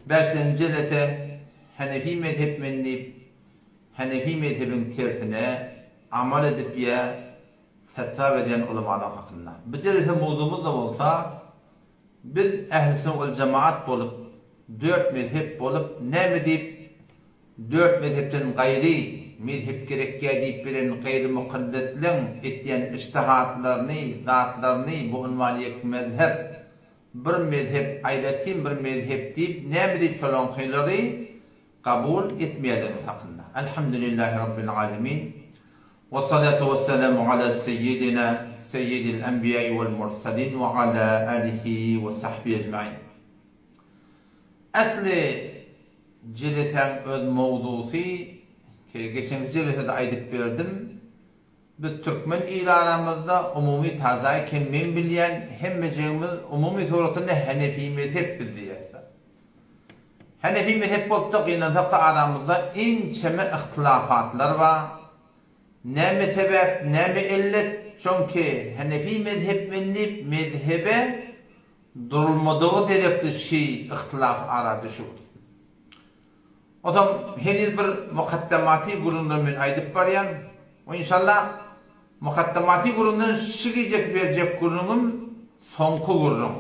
Bäşlenji jelese Henefi mezhep men diýip, Henefi mezhebiň tersine amal edip ýa fetwa berýän ulamalaň hakynda. Bu jelese mowzugymyz-da bolsa, biz Ähli-sünnet wel-jemaat bolup, dört mezhep bolup, näme diýip, dört mezhepden gaýry mezhep gerekýä diýip beren gaýry mukallitleň etýän ijtihatlaryny, zatlaryny bu unwan ýek mezhep, bir mezhep, aýratyn bir mezhep diýip, näme diýip şolaňkylary kabul etmeýärligimiz hakynda. Elhamdülillahi Rabbil alemin. Wessalatu wessalamu ala seýýidina seýýidil enbiýai wel mursalin we ala alihi we sahbihi ejmain. Äsli jelesäň öz mowzusy, ki geçenki jelesede aýdyp berdim, biz türkmen il aramyzda umumy tazaý kem men bilýän hemmejegimiz umumy suratynda henefi mezhep biz diýýäs-de. Henefi mezhep bolupda gynansakda aramyzda ençeme yhtylafatlar bar. Näme sebäp, näme ellet, çonki henefi mezhep men diýip mezhebe durulmadygy derekli şi yhtylaf ara düşüpdi. Onsoň heniz bir mukaddematy gürrüňleri men aýdyp barýan. We inşallah mukaddematy gürrüňden şi gijeki berjek gürrüňim soňky gürrüň.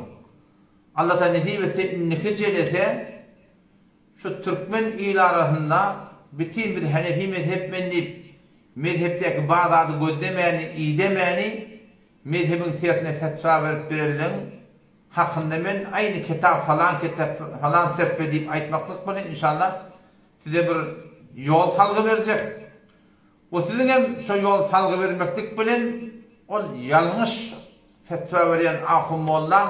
Allatagala nesip etse indiki jelese şu türkmen il arasynda bitin biz henefi mezhep men diýip mezhepdäki bar zady gözlemäni idemäni mezhebiň tersine fetwa berip berenleň hakynda men aýny kitap falan kitap falan seffe diýip aýtmaklyk bilen inşallah size bir ýol salgy berjek. We siziň hem şo ýol salgy bermeklik bilen ol ýalňyş fetwa berýän ahun mollaň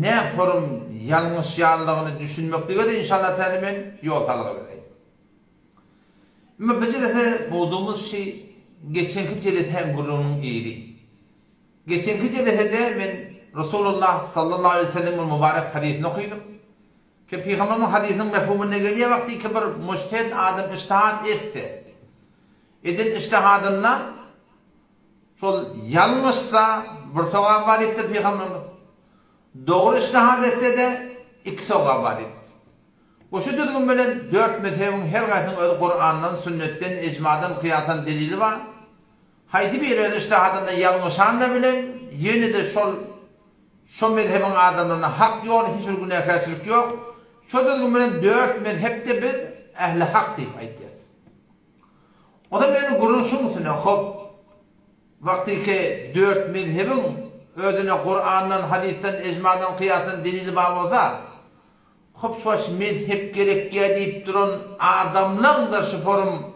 nä porum ýalňyşýanlygyny düşünmeklige-de inşallah täli men ýol salgy bereýin. Emma bu jelese mowzugymyz şi geçenki jelesäň gürrüňiniň yzy. Geçenki jelesede men Resulullah sallallahu aleýhi we sellemiň bir mübarek hadysyny okydym. Ki Pygamberimiziň hadysynyň mefhumynda gelýär wagty ki bir mujtehid adam ijtihad etse, eden ijtihadynda şol ýalňyşsa bir sogap bar diýipdir Pygamberimiz. Dogry ijtihad etse-de iki sogap bar diýipdir. We şu düzgün bilen dört mezhebiň her gaýsynyň öz Kurandan, sünnetden, ijmadan, kyýasdan delili bar. Haýsy biri öz ijtihadynda ýalňyşanda bilen ýene-de şol Şo mezhebiň adamlaryna hak ýol, hiç bir günäkärçilik ýok. Şo düzgün bilen dört mezhepde biz ähli hak diýip aýtýarys. Onda meniň gürrüň şuň üstüne, hop, wagtyky dört mezhebiň özüne Kurandan, hadysdan, ejmadan, kyýasdan delili bar bolsa, hop şu waş mezhep gerekýä diýip duran adamlaň-da şu forum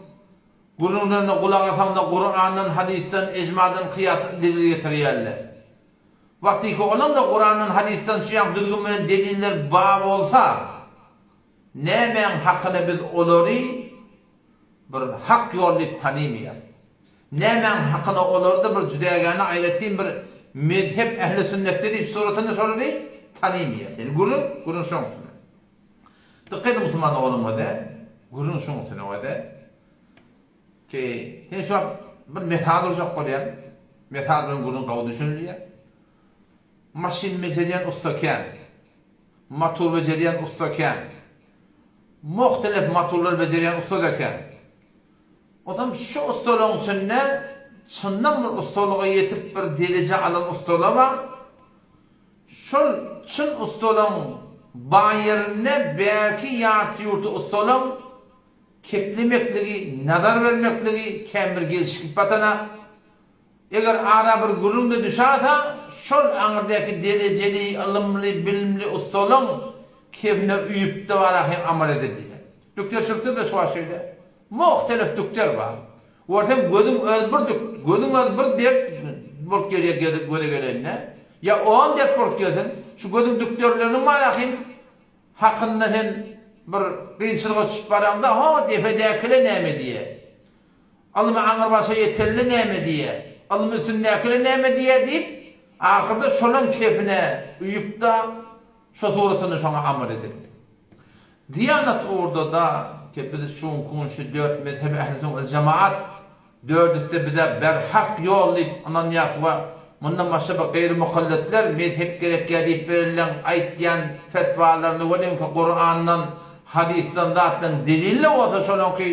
gürrüňlerine gulak asaňda Kurandan, hadysdan, ejmadan, kyýasdan delil getirýärler. Wagtyky olam-da Kurandan, hadysdan şu ýaly düzgün bilen deliller bar bolsa, nämäň hakyna biz olary bir hak ýol diýip tanymaýarys? Nämäň hakyna olary-da bir jüdägäne aýratyn bir mezhep ähli sünnetde diýip suratynda şolary tanymaýarys? Ýani gürrüň, gürrüň şoň üstüne. Dykgat ediň musulman doganlarymyza, gürrüň şoň üstüne bolýar. Ki, sen şu wagt bir mesal urjak bolýaň. Mesal bilen gürrüň gowy düşünilýär. Maşyn bejerýän ussa kän. Motor bejerýän ussa kän. Muhtelif motorlary bejerýän ussa-da kän. Onsoň şu ussalaryň içinde çyndan bir ussalyga ýetip bir dereje alan ussalar bar. Şol çyn ussalaryň bar ýerinde bärki ýarty-ýurty ussalaryň Keplemekligi, nazar bermekligi kän bir gelşikli batana. Eger ara bir gürrüň-de düşäsa, şol aňyrdäki derejeli, ylymly, bilimli ussalaň kebine uýup-da bara hem amal edilýär. Dükderçilikde-de şu wagt şeýle. Muhtelif dükder bar. Görseň gözüň özi bir dük, gözüň özi bir dert bolup gelýär göze gelende. Ýa on dert bolup gelsin, şu gözüň dükderleriniň bara hem Hakynda sen bir kynçylyga düşüp baraňda, ho, depedäkile näme diýer? Ylmy aňrybaşa ýetende näme diýer? Ylmy üstündäkile näme diýer diýip, ahyrda şolaň kefine uýup-da, şo suratynda şoňa amal edildi. Diýanat ugurda-da ki biz şu günki gün şu dört mezhep ähli-sünnet wel-jemaat dördüsi-de bize berhak ýol diýip ynanýas we. Mundan başga bir gaýry mukalletler mezhep gerekýä diýip berenleň aýtýan fetwalaryny welin ki Kurandan, hadysdan zatdan delilli bolsa şolaňky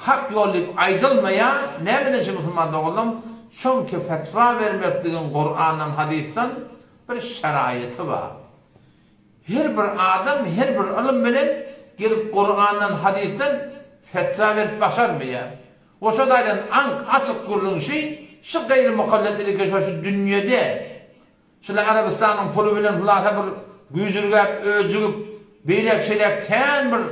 hak ýol diýip aýdylmaýa, nämeden şu musulman doganlam şoňki fetwa bermekligiň Kurandan hadysdan bir şeraýaty bar. Her bir adam her bir ylym bilen gelip Kurandan hadysdan fetwa berip başarmaýar. We şo taýdan aňk açyk gürrüň şi, şy gaýry mukallet ilki şo şu dünýede, şular Arabystanyň puly bilen hulasa bir güjürgäp öjügip, beýläk şeýläk kän bir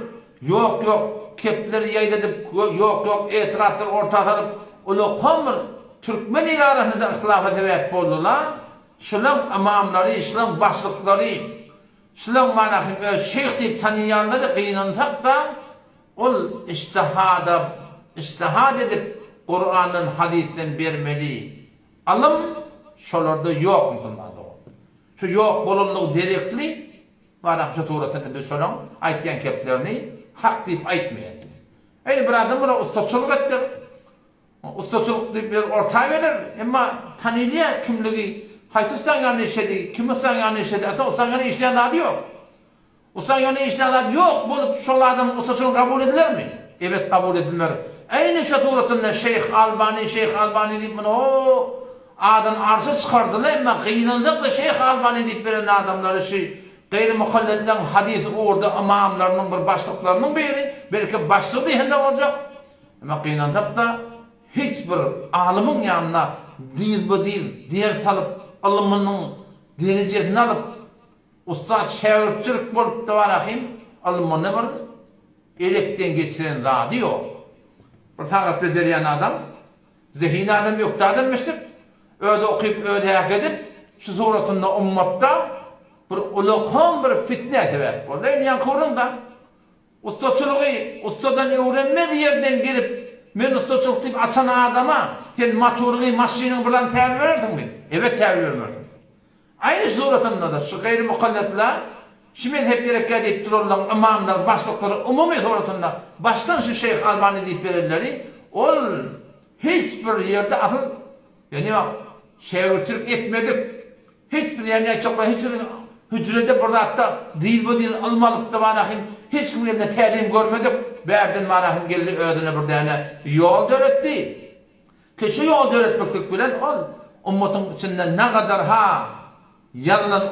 ýok ýok kepleri ýaýradyp, ýok ýok etigatlary orta salyp, ulakan bir türkmen il arasynda-da yhtylafa sebäp boldyla, şulaň ymamlary, şulaň başlyklary, şulaň manasyn öz şeýh diýip tanýanlary gynansak-da, Ol ijtihada ijtihad edip Kurandan hadysdan bermeli ylym şolarda ýok musulman dogan. Şu ýok bolanlygy derekli barak şu suratynda biz şolaň aýtýan keplerini hak diýip aýtmaýas. Indi bir adam bir ussaçylyk etdir. Ussaçylyk diýip bir orta geler, emma tanylýar kimligi, haýsy ussaň ýanynda işledi, kim ussaň ýanynda işledi, aslynda ussaň ýanynda işleýän zady ýok. Ussa ýöne işlän zat ýok bolup şol adamyň ussaçylygy kabul edilermi? Ebet kabul edilmer. Eýni şo suratynda Şeýh Albani Şeýh Albani diýip muny o adyny arşa çykardylar emma gynansak-da Şeýh Albani diýip beren adamlary şy gaýry mukalledleň hadys ugurda ymamlarynyň bir başlyklarynyň biri belki başlygy diýsende boljak emma gynansak-da hiç bir alymyň ýanynda dyzba-dyz ders alyp ylmynyň derejesini alyp Ussat şägirtçilik bolupdy Barahym ylmyny bir elekden geçiren zady ýok. Bir sagat bejerýän adam, zehin adam, ökde adammişdik. Özi okyp, özi häk edip, şu suratynda ummatda bir ulakan bir fitnä sebäp boldy. Indi ýaňky gürrüň-da. Ussaçylygy ussadan öwrenmez ýerden gelip, men ussaçylyk diýip açan adama sen motoryňy, maşynyňy bir zat täwil berersiňmi? Ebet täwil bermersiň. Aýny suratynda-da şu gaýry mukalletler, şu mezhep gerekkä diýip duranlaryň ymamlary, başlyklary umumy suratynda başdan şu şeýh Albani diýip berenleri ol hiç bir ýerde asyl ýani şägirtçilik etmedik, hiç bir ýani aýtjak bolýan hiç bir hüjrede bir zatda dyzba-dyz ylym alypdy barahym hiç kimiň elinde tälim görmedik, bärden barahym geldi özüne bir däne ýol döretdi. Ki şu ýol döretmeklik bilen ol ummatyň içinde nagadar ha ýazylan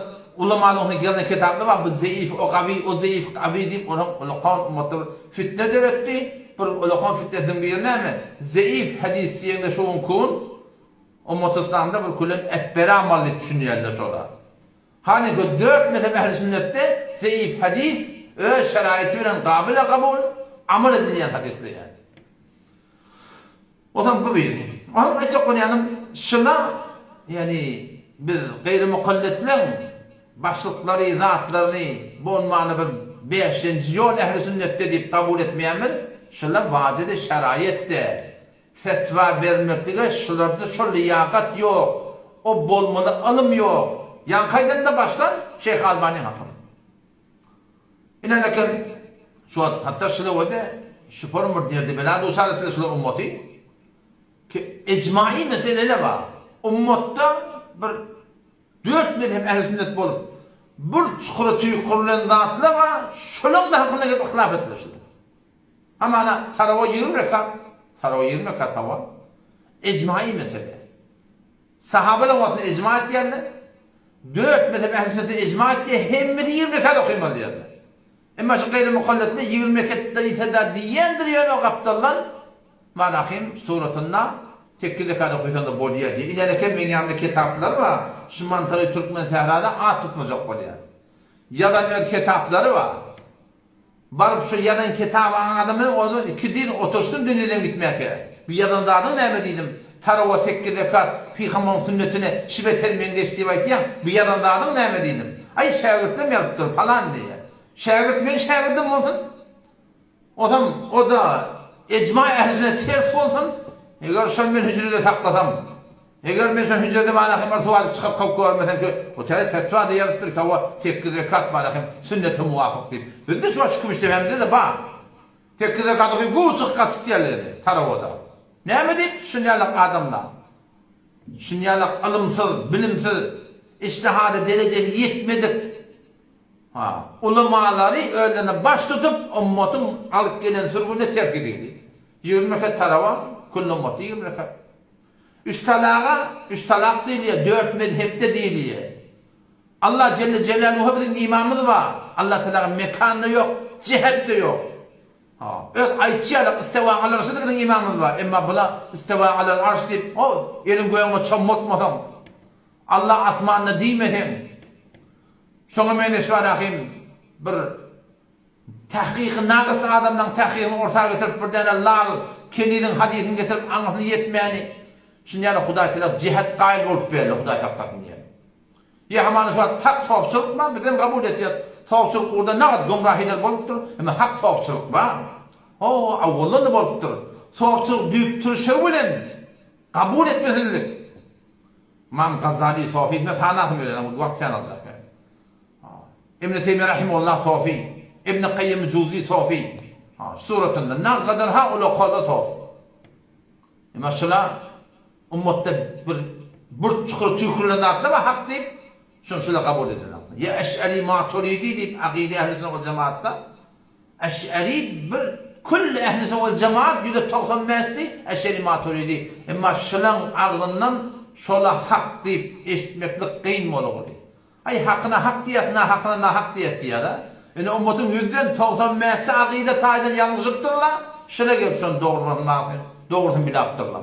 ulamalaryň ýazan kitaplary bar bu zeif o gawy o zeif gawy diýip onuň ulakan ummatda bir fitne döretdi bir ulakan fitnesiniň biri näme zeif hadys diýende şu günki gün ummaty yslamda bir külen äpbere amal diýip düşünýärler şolar. Hany bu dört mezhep ähli sünnetde zeif hadys öz şeraýyty bilen gabyla kabul amal edilýän hadyslar ýaly. Ozal bu biri. Onuň aýtjak bolýanym şyla, ýagny biz gaýry mukalletleň başlyklary, zatlaryny bolmany bir bäşinji ýol ähli sünnetde diýip kabul etmeýänmiz, şyla wajydy şeraýetde fetwa bermeklige şylarda şol lyýakat ýok, o bolmaly ylym ýok. Ýaňky aýdanda başlan Şeýh Albanyň hakynda. Ine eken şu wagt hatda şulawada şu forum bir derde bela duçar etdiler şular ummaty ki ejmai meseleler bar. Ummatda bir dört mezhep ehli sünnet bolup bir çukura tüýkürilen zatlar bar şolaň da hakynda gelip yhtilaf etdiler şular. Hamana tarawa 20 rekat tarawa 20 rekat hawa ejmai mesele. Sahabalaryň wagtynda ijma etýärler. Dört mezhep ähli sünnetde ijma etýär, hemmesi 20 rekat okymaly diýýärler. Emma şu gaýry mukalletler 20 rekatda diýse-de diýýändir ýöne o gapdaldan Malahym suratynda sekiz rekat okysaň-da bolýar diýýär. Ine eken meň ýanymda kitaplary bar, şu mantaly türkmen sährada at tutmajak bolýar. Ýazan öz kitaplary bar. Baryp şu ýazan kitaby adamy ozal ikidin oturyşdym dünýeden gitmäkä. Bu ýazan zadyň näme diýdim. Tarawa sekiz rekat pygambaryň sünnetine şibeter meňzeş diýip aýtýaň, bu ýazan zadyň näme diýdim. Aý şägirtlem ýazypdyr palan diýýär. Şägirt meň şägirdim bolsun. Osam o-da ejma ählisine ters bolsun. Eger şony men hüjrede saklasam. Eger men şo hüjrede bana hem bir suw alyp çykyp kylyp görmesem ki, o täze fetwa-da ýazypdyr ki, hawa, sekiz rekat bana hem sünnete muwafyk diýip. Bizde şu wagt şu kümüşdepemizde-de bar. Sekiz rekat okyp, gowy çykyp gaçyp diýerler indi, tarawada. Näme diýip, şunýalak adamlar. Şunýalak ylymsyz, bilimsiz, ijtihada derejesi ýetmedik, ha, ulamalary özlerine baş tutup, ummatyň alyp gelen sürgünine ters gidildi. 20 rekat tarawa, külli ummatda 20 rekat. Üç talaga üç talak diýilýär, dört mezhepde diýilýär. Allah jelle jelaluha biziň imamymyz bar. Allah talaga mekan-da ýok, jihet-de ýok. Ha, öz aýtşy ýaly istewa alal arşda biziň imamymyz bar. Emma bula istewa alal arş diýip, ho, eliň gögüňe çommaltmasaň, Allah asmanda diýmeseň, şoňa meňzeş bar ahym bir Tahkyky nagys adamlaň tahkygyny orta getirip bir däne lal keniziň hadysyny getirip aňyrsyna ýetmäni şuny ýaly Hudaý talap jihat gaýyl bolup berli Hudaý saklasyn diýen. Ýa hamana şu wagt hak sopçylyk bar bizem kabul etýäs sopçylyk ugurda nagat gomrahylar bolupdyr emma hak sopçylyk bar. Ho awwaldan-da bolupdyr. Sopçylyk düýp türşegi bilen kabul etmesizlik. Ymam Gazali sofi men sanasym gelýär wagt kän aljak däl. Ibn Teýmiýe rahimehullah sofi, Ibn Kaýýym Juzi sofi. Ha, şu suratynda nagadan ha ulakada sofi. Emma şula ummatda bir burt çukury tüýkürilen zatlar bar hak diýip, şuny şula kabul edilen. Ýa Eş'ari Maturidi diýip akyda ehli sünnet wal jemaatda Eş'ari bir külli ehli sünnet wal jemaat 195-si Eş'ari Maturidi. Emma şulaň agzyndan şola hak diýip eşitmeklik kyn bolugly. Aý hakyna hak diýýäs nahakyna nahak diýýäs diýýärä. Ine ummatyň ýüzden 95-si akyda taýdan ýalňyşypdyrla, şyla gelip şony dogrulasyn barysyn dogrusyny bilapdyrla.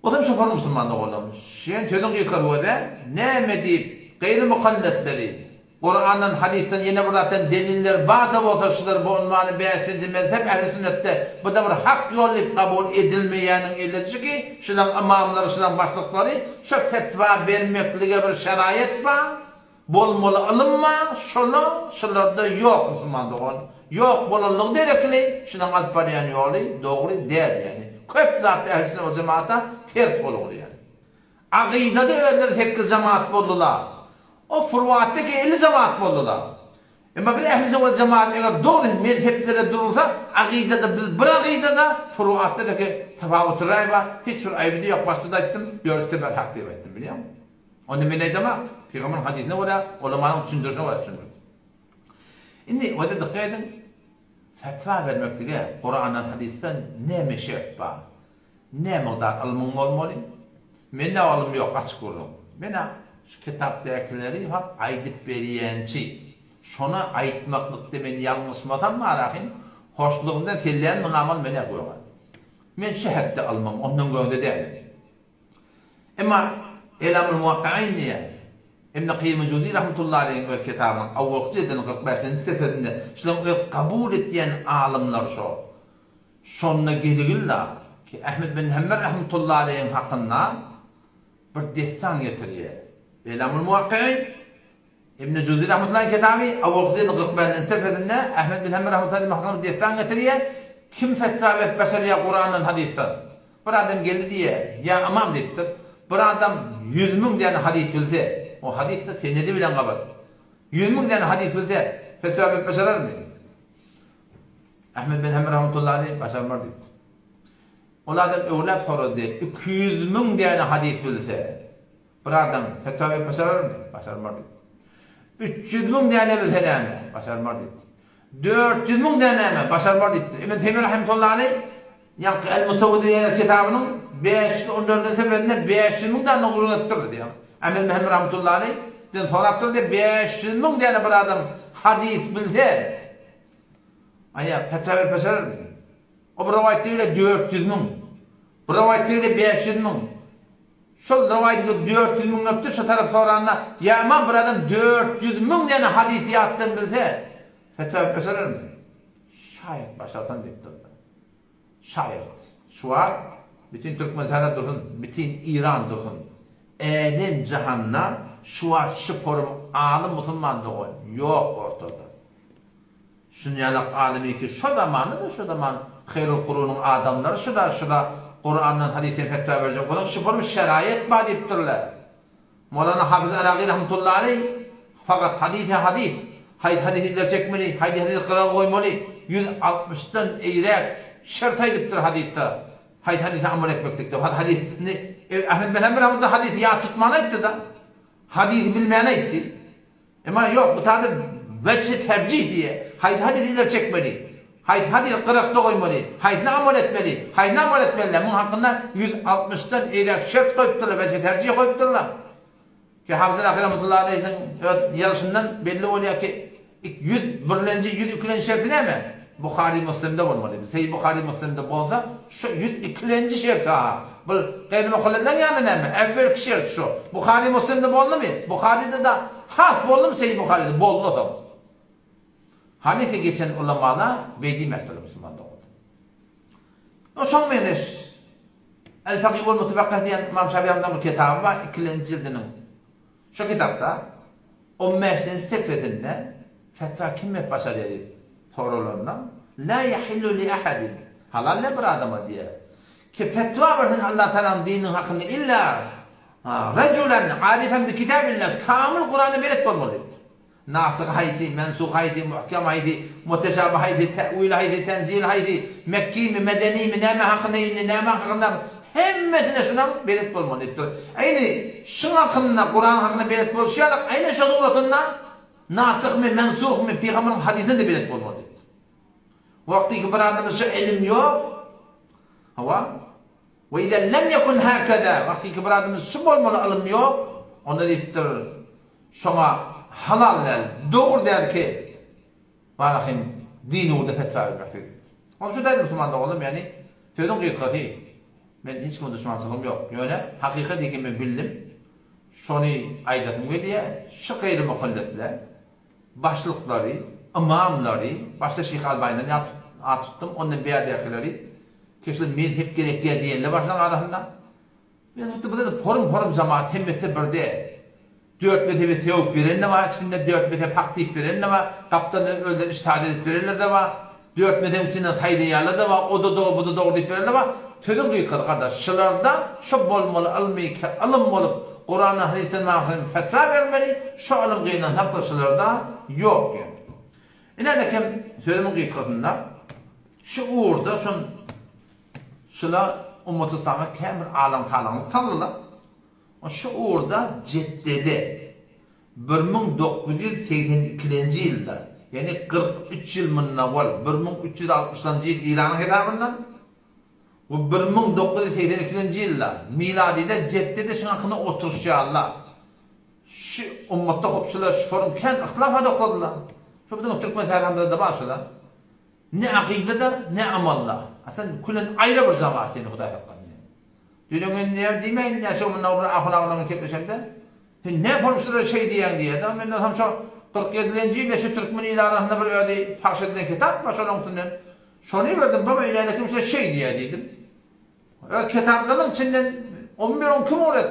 Otam şoför musulman doganlarym. Şen sözüň gysgasy göze näme diýip gaýry mukalletleri Kurandan hadysdan ýene bir zatdan deliller barda bolsa şular bu unwany bäşinji mezhep ähli sünnetde buda bir hak ýol diýip kabul edilmeýäniň ellesi ki şulaň ymamlary şulaň başlyklary şo fetwa bermeklige bir şeraýat bar bolmaly ylym bar şola şularda ýok musulman dogan ýok bolanlygy derekli şulaň alyp barýan ýoly dogry däl ýani köp zatda ähli sünnet we jemaata ters bolugly ýani. Akydada özleri sekiz jemaat boldular. O furuatda ki 50 jemaat boldular. Emma biz ähli sünnet jemaat eger dogry mezheplere durulsa, akydada biz bir akydada, furuatda da ki tapawut raý bar, hiç bir aýby-da ýok, başda-da aýtdym, dördüsi bir hak diýip aýtdym, bilýäňmi? Onda men aýdamok, pygamberiň hadysyna görä, ulamanyň düşündirişine görä düşündirdim. Indi o-da dykgat ediň, fetwa bermeklige Kurandan, hadysdan näme şert bar? Nä mukdar ylmyň bolmaly? Mende ylym ýok açyk gürrüň. Menä şu kitapdakileri hak aýdyp berýänçi. Şony aýtmaklykda men ýalňyşmasam barahym hoşlugymdan sellän munamal menä göňe. Men şu hetde ylmym ondan göňde däl. Emma Elamul Muwakkain diýýär. Ibn Kaýýym Juzi rahmetullahi aleýhiň öz kitabynyň awalky jildiniň 45 nji sefesinde şularyň öz kabul etýän alymlary şo. Şonda geligilla ki Ahmet bin Hemmel rahmetullahi aleýhiň hakynda bir dessan getirýär. Elamul Muwakki'in Ibn Juzi rahmetullahi kitaby Abu Huzeýniň 45-nji sefesinde Ahmet bin Hemmel rahmetullahi aleýhiň hakynda bir dessan getirýär. Kim fetwa berip başarýar Kurandan, hadysdan? Bir adam geldi diýýär, Ýa ymam diýipdir. Bir adam 100 müň däne hadys bilse, o hadys-da senedi bilen gabat. 100 müň däne hadys bilse, fetwa berip başararmy? Ahmet bin Hemr rahmetullahi aleýh başarmar diýipdir. Ol adam öwläp sorady, 200 müň däne hadys bilse, bir adam fetwa berip başararmy? Başarmar diýipdir. 300 müň däne bilse näme? Başarmar diýipdir. 400 müň däne näme? Başarmar diýipdir. Ibn Teýmiýe rahmetullahi aleýh ýaňky El-Musawwide diýen kitabynyň 514-nji sefesinde 500 müň däne gürrüň edipdir diýýär. Ahmet bin Hemr rahmetullahi aleýh den sorapdyr diýip 500 müň däne bir adam hadys bilse, Aýa, fetwa berip başararmy? O bir rowaýatda gelýär 400 müň. Bir rowaýatda gelýär 500 müň. Şol rowaýatda 400 müň diýipdir, şo tarap soranda, ýa ymam bir adam 400 müň däne hadysy ýatdan bilse, fetwa berip başararmy? Şaýat başarsan diýipdir. Şaýat. Şu wagt bütin Türkmenistanda dursun, bütin Iran dursun. Älem jahanda şu wagt şu forum alym musulman dogan ýok ortada. Şunýalak alymy ki şo zamanda-da şo zaman Haýrul Kurunyň adamlary şula şula Kurandan hadysdan fetwa berjek boluň şu forum şeraýat bar diýipdirler. Molana Hafyz Aragy rahmetullahi aleý fakat hadys hadys haýsy hadysy ileri çekmeli haýsy hadysy gyraga goýmaly 160-dan eýräk şert aýdypdyr hadysda haýsy hadysa amal etmeklikde hadys indi. Ahmet bin Hanbel rahmetullah hadysy ýat tutman aýtdy-da. Hadysy bilmän aýtdy. Emma ýok, bu taýda wejhi terjih diýýär. Haýsy hadysy ileri çekmeli? Haýsy hadysy gyrakda goýmaly? Haýsyna amal etmeli? Haýsyna amal etmeli däl? Muň hakynda 160-dan eýräk şert goýupdyrlar, wejhi terjih goýupdyrlar. Ki Hafyz Yraky rahmetullahi aleýhiniň öz ýazyşyndan belli bolýar ki, 101-lenji, 102-lenji şerti näme? Buhary Muslimde bolmaly. Seýi Buhary Muslimde bolsa, şu 102-lenji şerti ha. Bu gaýry mukalledleriň ýanynda näme? Äwwelki şert şu. Buhary Muslimde boldumy? Buharyda-da has boldumy Seýi Buharyda? Boldy soň. Hanyki geçen ulamalar beý diýmändirler musulman doganlar. O şoň meňzeş El Fakih wal Mutefekkih diýen Ymam Şafi rahmetullah bir kitaby bar, ikilenji jildiniň. Şo kitapda on bäşinji sefesinde fetwa kim berip başarýar diýip soralanda, La yahillu li ahadin, halal däl bir adama diýýär, ki fetwa bersin Allah Tagalaň dininiň hakynda illa rajulan arifen bi kitabillah, kamyl Kurana belet bolmaly diýipdir. Nasyh haýsy, mensuh haýsy, muhkem haýsy, muteşabih haýsy, te'wil haýsy, tenzil haýsy, mekkimi, medenimi, näme hakynda indi, näme hakynda, hemmesine şunuň belet bolmaly diýipdir. Eýni şuň hakynda, Kuranyň hakynda belet bolşy ýaly, aýna şo suratynda nasyhmy, mensuhmy, pygamberiň hadysyna-da belet bolmaly diýipdir. Wagtyky bir adamda şu ilim ýok, hawa, we iza lem ýekun hakaza, wagtyky bir adamda şu bolmaly ylym ýok, onda diýipdir, Şoňa halal däl, dogry däl ki, bana hem din ugrunda fetwa bermek diýdi. Onuň üçin däli musulman doganlarym, ýagny sözüň gysgasy, men hiç kime duşmançylygym ýok. Ýöne hakykat eken men bildim. Şony aýdasym gelýär, şu gaýry muhalletler, başlyklary, ymamlary, başda Şyh Albaýyndan ýat at tutdum, ondan bärdäkileri, ki şular mezhep gerek däl diýenler bar şolaryň arasynda. Mezhepde bizede porum-porum jemaat hemmesi birde. Dört mezhebe sögüp beren-de bar içinde, dört mezhep hak diýip beren-de bar, gapdaldan özleri içtihad edip berenler-de bar, dört mezhebiň içinden saýlaýanlar-da bar, o-da dogry, bu-da dogry diýip berenler bar. Sözüň gysgasy gardaş, şularda şo bolmaly ylmy ylym bolup, Kurandan, hadysdan magsyny fetwa bermeli, şo ylym gynansak-da şularda ýok ýa. Ine nekem sözümiň gysgasynda şu ugurda şon Şula ummaty yslama kän bir alaň-talaňlyk saldylar. Şu ugurda Jeddede 1982-nji ýylda, ýagny 43 ýyl mundan owal, 1360-njy ýyl Eýranyň hasabyndan we 1982-nji ýylda, miladyda Jeddede şuň hakynda oturyşýarlar. Şu ummatda hop şular şu forum kän yhtylafa dokladylar. Şu biziň türkmen sähramyzda-da bar şular. Ne akydada, ne amalda. A sen külen aýra bir jamaat seni Hudaý saklasyn indi. Düýn öňňin näme diýmäýin näçe gün mundan bir ahun agam bilen gepleşemde, sen näme bolmuşdyr şeý diýýäň diýýär-de, men bolsam şo 47-nji ýylda şu türkmen ili arasynda bir özi pahş edilen kitap bar şonuň üstünden şony berdim, baba ilälekim şular şeý diýýär diýdim. Öz kitaplarynyň içinden on bir on kim öwret?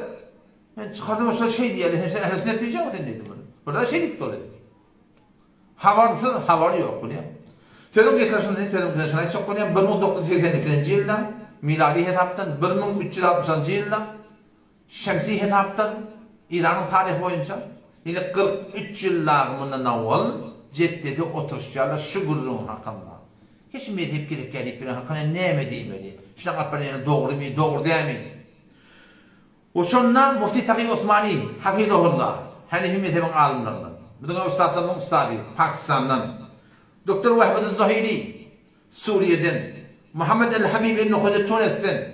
Men çykardym şular şeý diýýär, sen şular ähli sünnet diýjekmi sen diýdim. Bular şeý diýip dur. Habarsyz habar ýok bilýäň. Sözüň gysgasyny sözüň gysgasyny aýtjak bolýan 1982-nji ýylda milady hesapdan 1360-njy ýylda şemsi hesapdan Eýranyň taryhy boýunça ýene 43 ýyl dagy mundan owal Jeddede oturyşýarlar şu gürrüň hakynda. Hiç mezhep gerekýär diýip bilen hakynda näme diýmeli? Şunaň alyp barýany dogrymy, dogry dälmi? We şonda Mufti Taky Osmani, hafizahullah, Hanefi mezhebiň alymlaryndan, biziň ussatlarymyzyň ussady, Pakistandan, Doktor Wahbet Zuhaili, Suriýeden, Muhammed El-Habib Ibn Hoja Tunesden,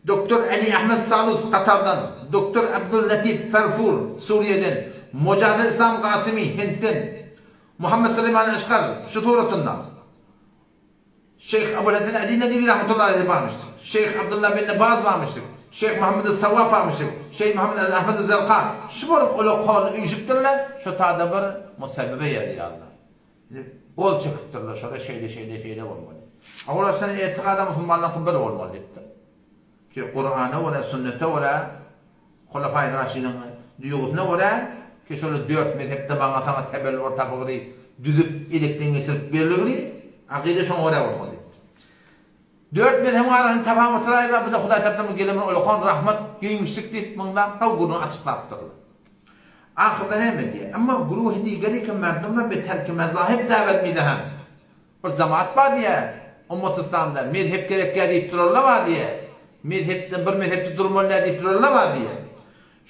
Doktor Ali Ahmed Salus, Katardan, Doktor Abdul Latif Ferfur, Suriýeden, Mojahid Islam Gasymy, Hindden, Muhammed Suleýman Eşkar, şu suratynda. Şeýh Abul Hasan Ali Nedewi rahmetullahi aleýhi barmyşdyr. Şeýh Abdullah bin Baz barmyşdyr. Şeýh Muhammed Sawwaf barmyşdyr. Şeýh Muhammed Ahmed Zerka. Şu bolup olar koluny üýşüpdirler, şo tada bir musabebe ýazýarlar. Gol çekipdirler şola şeýle şeýle şeýle bolmaly. Awal başdan etikada musulmanlaryňky bir bolmaly diýipdir. Ki Kurana görä, sünnete görä, Hulafai Raşidiň duýgusyna görä, ki şolar dört mezhepde maňa saňa tebel bir tapygyry düzüp, elekden geçirip berligini, akyda şoňa görä bolmaly diýipdir. Dört mezhebiň arasynda tapawut raý bar, bu-da Hudaý tarapdan bir gelen bir ulakan rahmat, giňişlik diýip, muňda gawy gürrüňi açyklapdyrlar. Ahyrda näme diýýär? Emma güruhi digeri ki merdumra be terki mezahib dawet midehan. Bir jemaat bar diýýär, ummat yslamda, mezhep gerekýär diýip durarlar bar diýýär. Mezhepden bir mezhepde durmaly däl diýip durarlar bar diýýär.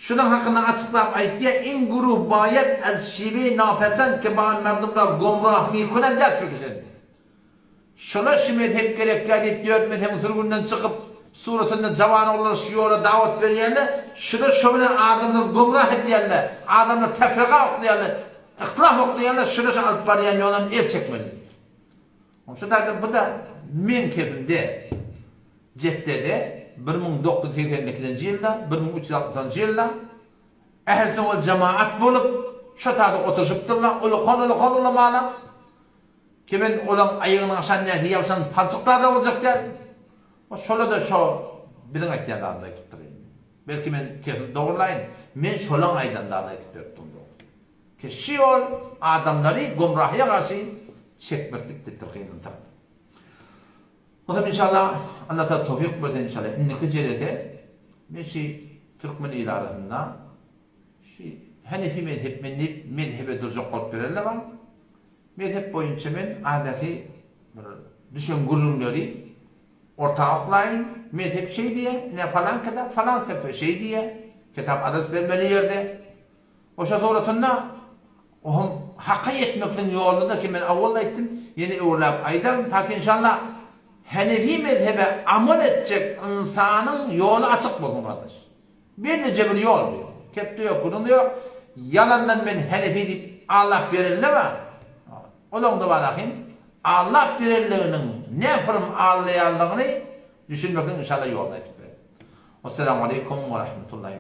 Şunuň hakynda açyklap aýtýar, In guruh baýat az şiwe napesend ke ba an merdum ra gomrah mikunend ders bikeşend diýýär. Şolar şu mezhep gerekýär diýip dört mezhebiň sürgünden çykyp, suratynda jawan oglanlar şu ýola dawat berýärler, şular şo bilen adamlary gomrah edýärler, adamlary tefrika oklaýarlar, yhtilaf oklaýarlar, şular şu alyp barýan ýoldan el çekmeli diýip. Şu taýda bu-da meň kepimde. Jeddede 1982-nji ýylda, 1360-njy ýylda Ähl-i Sünnet Jemaat bolup, şo taýda oturyşypdyrlar, ulukan-ulukan ulamalar. Ki men olaň aýagynyň aşagyndaky ýabşan palçyklar-da boljak däl. O şola-da şo biziň aýtýan zadymyzy aýdypdyr indi. Belki men kepimi dogurlaýyn, men şolaň aýdan zadyny aýdyp beripdim dogrusy. Ki şi ýol adamlary gomrahyýa garşy çekmeklik diýipdir kynyntak. Onsoň inşallah Allah Taala towfyk berse inşallah indiki jelese men şi türkmen ili arasynda şi Hanefi mezhep men diýip mezhebe durjak bolup bererler bar. Mezhep boýunça men adaty bir düşen gürrüňleri orta oklaýyn. Mezhep şeý diýýär, ine falan kitap falan sefe şeý diýýär. Kitap adres bermeli ýerde. Oşa suratynda ohm haka ýetmekligiň ýoluny-da ki men owal aýtdym, ýene öwürläp aýdaryn, ta ki inşallah Hanefi mezhebe amal etjek ynsanyň ýoly açyk bolsun gardaş. Bellije bir ýol bu. Kepde ýok, gürrüňde ýok. Ýalandan men Hanefi diýip aldap berenler bar. Olaň-da bar ahym aldap berenliginiň nähürm aldaýanlygyny düşünmekligiň inşallah ýoluny aýtyp bererin. Wassalamu aleýkum we rahmetullahi.